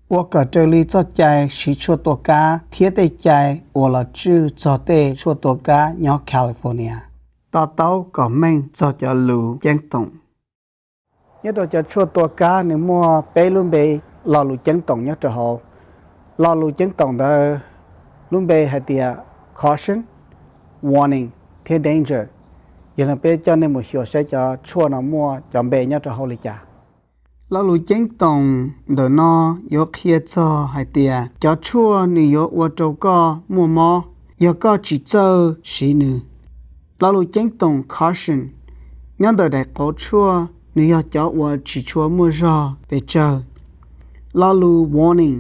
Ua kom raws li txoj cai siv tshuaj tua kab thiab tej cai uas los tswj txog tej tshuaj tua kab nyob California. To taub kom meej txog cov lus ceeb toom. Nyob rau cov tshuaj tua kab nws muaj peb lub npe lo lus ceeb toom nyob rau hauv. Lo lus ceeb toom ntawd lub npe hais tias caution, warning thiab danger. Yog li no peb coj nej mus xyuas saib cov tshuaj no muaj cov npe nyob rau hauv li cas. Lo lus ceeb toom ntawm no yuav qhia txog hais tias cov tshuaj nws yuav ua rau koj muaj mob yog koj tsis txawj siv nws. Lo lus ceeb toom caution nyob ntawm daim qauv tshuaj nws yog cov uas tsis tshua muaj zog pes tsawg. Lo lus warning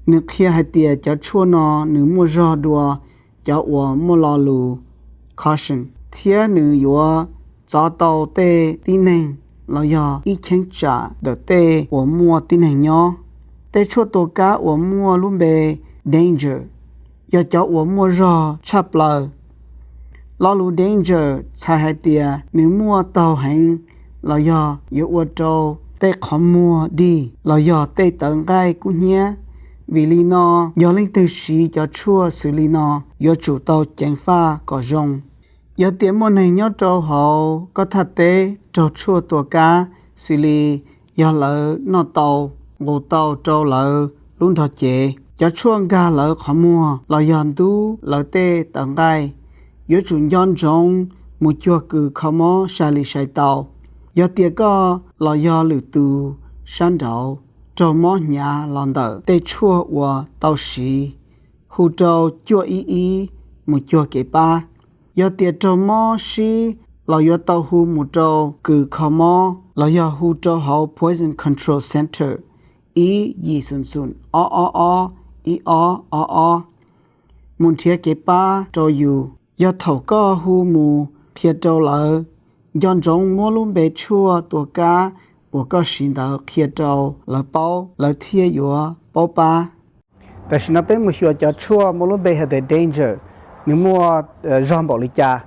nws qhia hais tias cov tshuaj no nws muaj zog dua cov uas muaj lo lus caution thiab nws yuav txov tau tej tib neeg los yog ib cheeb tsam ntawm tej uas muaj tib neeg nyob. Tej tshuaj tua kab uas muaj lub npe danger yog cov uas muaj zog tshaj plaws. Lo lus danger txhais hais tias nws muaj taug heev los yog yuav ua rau tej qhov muag dig los yog tej tawv nqaij kub hnyiab. Vim li no, yog leej twg siv cov tshuaj xws li no yuav tsum tau ceev faj kom zoo. Yog tias muaj neeg nyob rau hauv koj thaj teb raug tshuaj tua kab xws li yog lawv noj tau, nqus tau rau lawv lub nrog cev, cov tshuaj nkag lawv qhov muag los yog ntub lawv tej tawv nqaij, yuav tsum nco ntsoov mus cuag kws kho mob sai li sai tau. Yog tias koj los yog lwm tus sab nraud raug mob hnyav los ntawm tej tshuaj uas tau siv, hu rau cuaj ib ib mus cuag kev pab. Yog tias raug mob sib los yuav tau hu mus rau kws kho mob los yog hu rau hauv Poison Control Center ib yim xoom xoom ob ob ob ib ob ob ob mus nrhiav kev pab rau yus. Yog thaum koj hu mus qhia rau lawv, nco ntsoov muab lub npe tshuaj tua kab uas koj siv ntawd qhia rau lawv paub, lawv thiaj yuav paub pab. Tam sim no peb mus xyuas cov tshuaj muaj lub npe hais tias danger, nws muaj zog npaum li cas.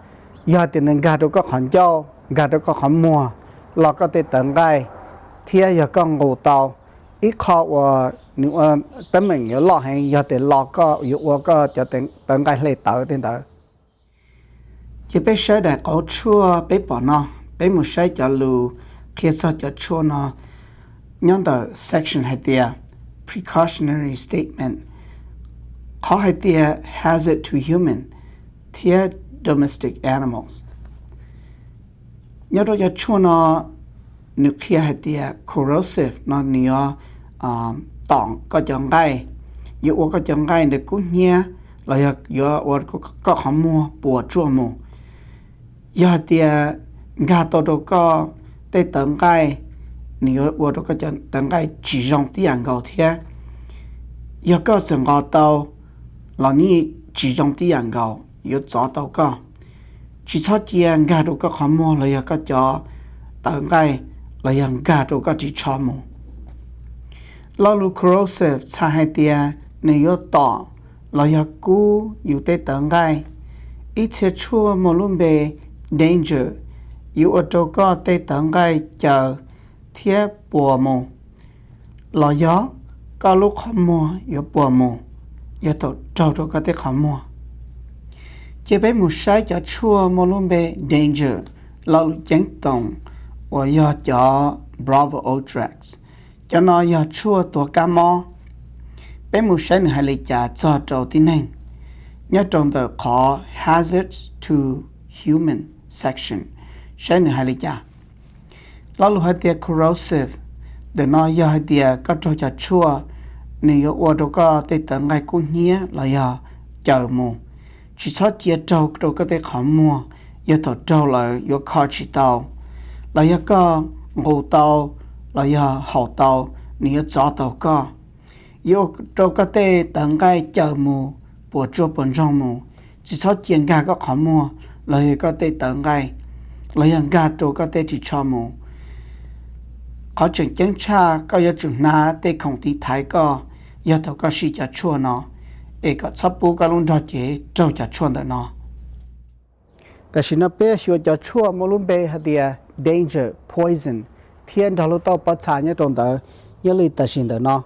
Yog tias nws nkag rau koj qhov ncauj, nkag rau koj qhov muag, lo koj tej tawv nqaij, thiab yog koj nqus tau, ib qho uas nws ua teeb meem yuav loj heev yog tias lo koj yuav ua koj cov tawv nqaij hle tawv tej ntawd. Ces peb saib daim qauv tshuaj peb pom no, peb mus saib cov lus qhia txog cov tshuaj no nyob ntawm section hais tias precautionary statement, qhov hais tias hazard to human thiab domestic animals. Nyob rau cov tshuaj no nws qhia hais tias corrosive no nws yuav tom koj cov nqaij, yuav ua koj cov nqaij ntawd kub hnyiab los yog yuav ua koj qhov muag puas tsuaj mus. Yog hais tias nkag tau rau koj tej tawv nqaij, nws yuav ua rau koj cov tawv nqaij tsis zoo tib yam nkaus thiab. Yog koj txawm nqos tau los nws tsis zoo tib yam nkaus, yuav txov tau koj. Tsis txhob cia nkag rau koj qhov muag los yog koj cov tawv nqaij los yog nkag rau koj ris tsho mus. Lo lus corrosive txhais hais tias nws yuav tom los yog kub yus tej tawv nqaij. Ib txhia tshuaj muaj lub npe danger yuav ua rau koj tej tawv nqaij caws thiab puas mus, los yog koj lub qhov muag yuav puas mus yog thaum raug rau koj tej qhov muag. Ces peb mus saib cov tshuaj muaj lub npe danger, lo lus ceeb toom uas yog cov Bravo Ultrax. Cov no yog tshuaj tuav kab mob. Peb mus saib nws hais li cas txog rau tib neeg nyob rau ntawm qhov hazards to human section, saib nws hais li cas. Lo lus hais tias corrosive, ntawm no yog hais tias koj raug cov tshuaj, nws yuav ua rau koj tej tawv nqaij kub hnyiab los yog caws mus. Tsis txhob cia raug rau koj tej qhov muag, yog thaum raug lawm yuav kho tsis tau, los yog koj nqus tau los yog haus tau, nws yuav txov tau koj. Yuav ua rau koj tej tawv nqaij caws mus, puas tsuaj puas ntsoog mus. Tsis txhob cia nkag koj qhov muag los yog koj tej tawv nqaij, los yog nkag rau koj tej ris tsho mus. Qhov tseem ceeb tshaj, koj yuav tsum hnav tej khoom tiv thaiv koj yog thaum koj siv cov tshuaj no, es kom txhob pub koj lub nrog cev raug cov tshuaj ntawm no. Tam sim no peb xyuas cov tshuaj muaj lub npe hais tias danger, poison thiab nrog lub tauj pob txha nyob rau ntawd, nyob li tam sim ntawm no.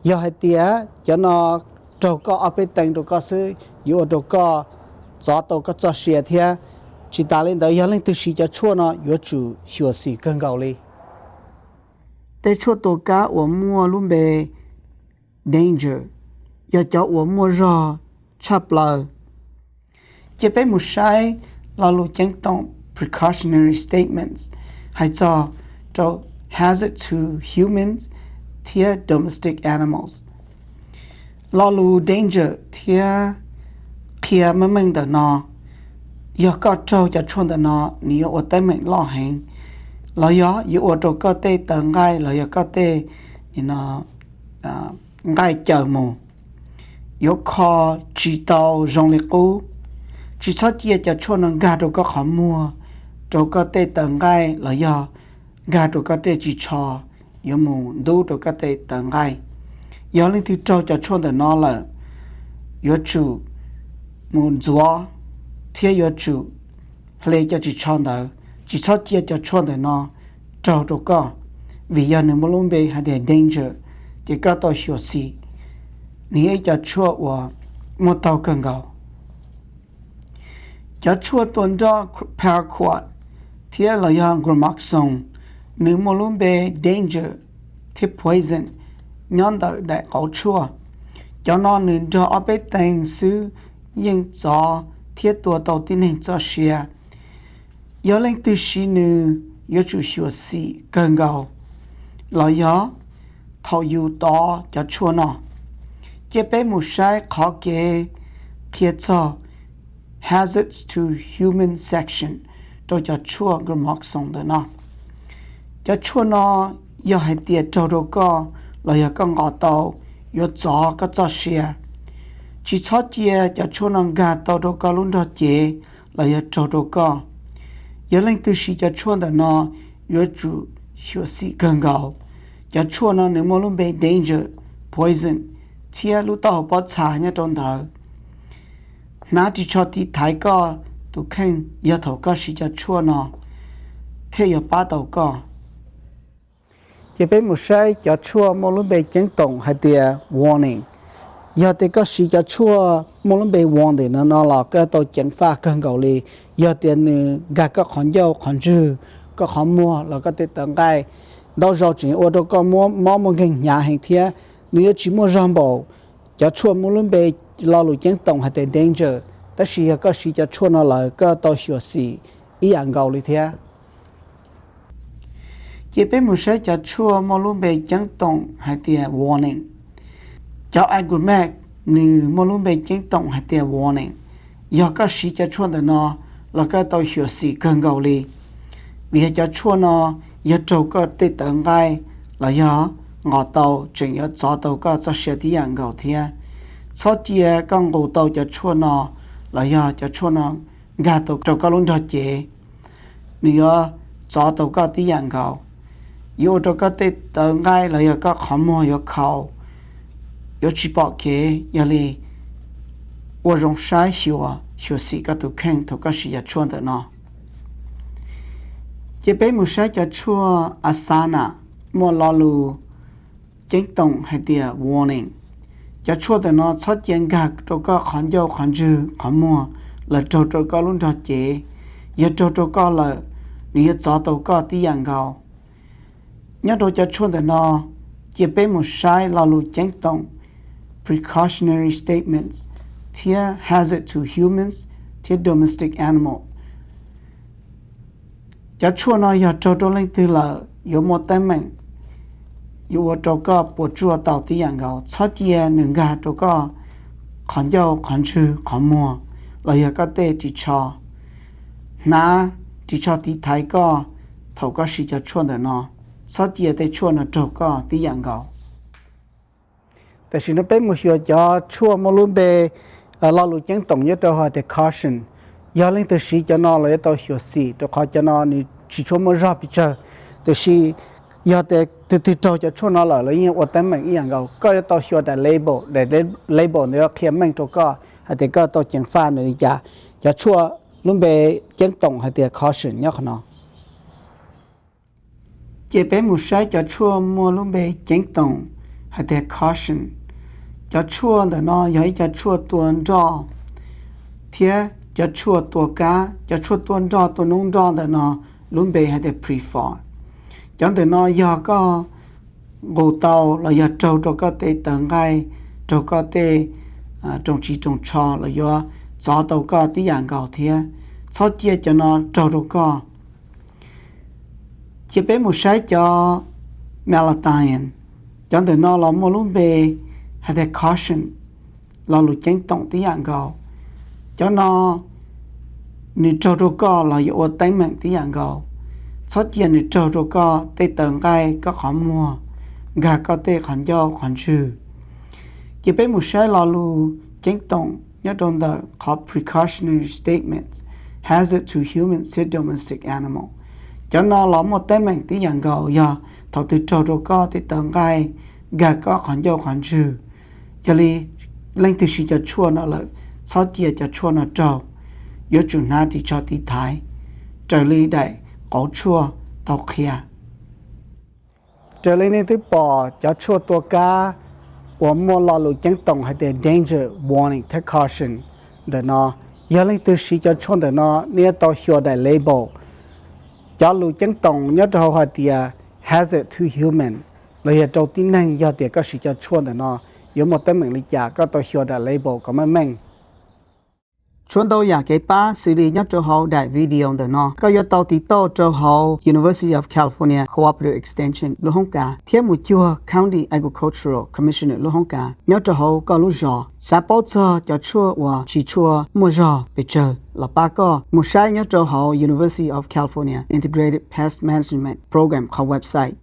Yog hais tias cov no raug koj ob peb teev rau koj xwb, yuav ua rau koj txov tau koj txoj sia thiab. Tsis tas li ntawd, yog leej twg siv cov tshuaj no yuav tsum xyuam xim kawg nkaus li. Tej tshuaj tua kab uas muaj lub npe danger yog cov uas muaj zog tshaj plaws. Cia peb mus saib lo lus ceeb toom, precautionary statements, hais txog rau hazard to humans thiab domestic animals. Lo lus danger thiab qhia meej meej ntawm no, yog koj raug cov tshuaj ntawm no, nws yuav ua teeb meem loj heev, los yog yuav ua rau koj tej tawv nqaij los yog koj tej nqaij caws mus, yuav kho tsis tau zoo li qub. Tsis txhob cia cov tshuaj no nkag rau koj qhov muag, rau koj tej tawv nqaij los yog nkag rau koj tej ris tsho, yuav mus ntub rau koj tej tawv nqaij. Yog leej twg raug cov tshuaj ntawm no lawm, yuav tsum mus ntxuav thiab yuav tsum hle cov ris tsho ntawd. Tsis txhob cia cov tshuaj ntawm no raug rau koj, vim yog nws muaj lub npe hais tias danger, ces koj tau xyuam xim. Nws yog ib cov tshuaj uas muaj taug kawg nkaus. Cov tshuaj tua nroj paraquat thiab los yog gramoxone, nws muaj lub npe danger thiab poison nyob ntawm daim qauv tshuaj. Cov no nws nrog ob peb teev xwb yeej txov thiab tua tau tib neeg txoj sia. Yog leej twg siv nws yuav tsum xyuam xim kawg nkaus, los yog thaum yus tov cov tshuaj no. Cia peb mus saib qhov kev qhia txog hazards to human section rau cov tshuaj gramoxone ntawm no. Cov tshuaj no yog hais tias raug rau koj los yog koj nqos tau, yuav txov koj txoj sia. Tsis txhob cia cov tshuaj no nkag tau rau koj lub nrog cev los yog raug rau koj. Yog leej twg siv cov tshuaj ntawm no yuav tsum xyuam xim kawg nkaus. Cov tshuaj no nws muaj lub npe danger, poison thiab lub taub hau pob txha nyob rau ntawd. Hnav ris tsho tiv thaiv koj tus kheej yog thaum koj siv cov tshuaj no thiaj yuav pab tau koj. Ces peb mus saib cov tshuaj muaj lub npe ceeb toom hais tias warning. Yog tias koj siv cov tshuaj muaj lub npe warning no no los koj tau ceev faj kawg nkaus li. Yog tias nws nkag koj qhov ncauj qhov ntswg, koj qhov muag los koj tej tawv nqaij, ntau zaus tseem ua rau koj mob muaj nkeeg hnyav heev thiab. Nws yuav tsis muaj zog npaum cov tshuaj muaj lub npe lo lus ceeb toom hais tias danger, tab sis yog koj siv cov tshuaj no lawm koj tau xyuam xim ib yam nkaus li thiab. Ces peb mus saib cov tshuaj muaj lub npe ceeb toom hais tias warning. Cov Agromax nws muaj lub npe ceeb toom hais tias warning. Yog koj siv cov tshuaj ntawm no los koj tau xyuam xim kawg nkaus li, vim yog cov tshuaj no yog raug koj tej tawv nqaij los yog nqos tau tseem yuav txov tau koj txoj sia tib yam nkaus thiab. Txhob cia koj nqus tau cov tshuaj no los yog cov tshuaj no nkag tau rau koj lub nrog cev, nws yuav txov tau koj tib yam nkaus. Yuav ua rau koj tej tawv nqaij los yog koj qhov muag yuav khaus, yuav tsis pom kev. Yog li ua zoo saib xyuas, xyuam xim koj tus kheej thaum koj siv cov tshuaj ntawm no. Ces peb mus saib cov tshuaj Asana muaj lo lus ceeb toom hais tias warning. Cov tshuaj ntawm no txhob cia nkag rau koj qhov ncauj qhov ntswg qhov muag los raug rau koj lub nrog cev. Yog raug rau koj lawm, nws yuav txov tau koj tib yam nkaus. Nyob rau cov tshuaj ntawm no, cia peb mus saib lo lus ceeb toom, precautionary statements, thiab hazard to humans thiab domestic animal. Cov tshuaj no yog raug rau leej twg lawm yuav muaj teeb meem, yuav ua rau koj puas tsuaj tau tib yam nkaus. Txhob cia nws nkag rau koj qhov ncauj qhov ntswg qhov muag los yog koj tej ris tsho. Hnav ris tsho tiv thaiv koj thaum koj siv cov tshuaj ntawm no. Txhob cia tej tshuaj no raug koj tib yam nkaus. Tam sim no peb mus xyuas cov tshuaj muaj lub npe lo lus ceeb toom nyob rau hauv tias caution. Yog leej twg siv cov no los yuav tau xyuam xim, rau qhov cov no nws tsis tshua muaj zog pes tsawg. Tiam sis yog tias tus twg raug cov tshuaj no lawm los yeej ua teeb meem ib yam nkaus. Koj yuav tau xyuas daim label, daim label ntawd yuav qhia meej rau koj hais tias koj tau ceev faj nws li cas. Cov tshuaj lub npe ceeb toom hais tias caution nyob qhov no. Ces peb mus saib cov tshuaj muaj lub npe ceeb toom hais tias caution. Cov tshuaj ntawm no yog ib cov tshuaj tua nroj thiab cov tshuaj tua kab. Cov tshuaj tua nroj tua noob nroj ntawm no lub npe hais tias Prefor. Cov ntawm no yog koj nqus tau los yog raug rau koj tej tawv nqaij, raug koj tej rooj tsiv rooj tsho los yuav txov tau koj tib yam nkaus thiab. Txhob cia cov no raug rau koj. Cia peb mus saib cov Malathion. Cov ntawm no los muaj lub npe hais tias caution, lo lus ceeb toom tib yam nkaus. Cov no nws raug rau koj los yuav ua teeb meem tib yam nkaus. Txhob cia nws raug rau koj tej tawv nqaij, koj qhov muag, nkag koj tej qhov ncauj qhov ntswg. Cia peb mus saib lo lus ceeb toom nyob rau ntawm qhov precautionary statements, hazard to humans thiab domestic animal. Cov no los muaj teeb meem tib yam nkaus, yog thaum twg raug rau koj tej tawv nqaij, nkag koj qhov ncauj qhov ntswg. Yog li leej twg siv cov tshuaj no lawm, txhob cia cov tshuaj no raug, yuav tsum hnav ris tsho tiv thaiv raws li daim qauv tshuaj tau qhia. Raws li nej twb pom cov tshuaj tua kab uas muaj lo lus ceeb toom hais tias danger warning thiab caution ntawm no, yog leej twg siv cov tshuaj ntawm no nej yuav tau xyuas daim label. Cov lus ceeb toom nyob rau hauv hais tias hazard to human los yog rau tib neeg, yog tias koj siv cov tshuaj ntawm no yuav muaj teeb meem li cas, koj tau xyuas daim label kom meej meej. Tshuav ntau yam kev pab xws li nyob rau hauv daim video ntawm no, koj yuav tau tiv tauj rau hauv University of California Cooperative Extension lub hoob kas thiab mus cuag County Agricultural Commissioner lub hoob kas nyob rau hauv koj lub zos. Xav paub txog cov tshuaj uas tsis tshua muaj zog pes tsawg los pab koj mus saib nyob rau hauv University of California Integrated Pest Management Program qhov website.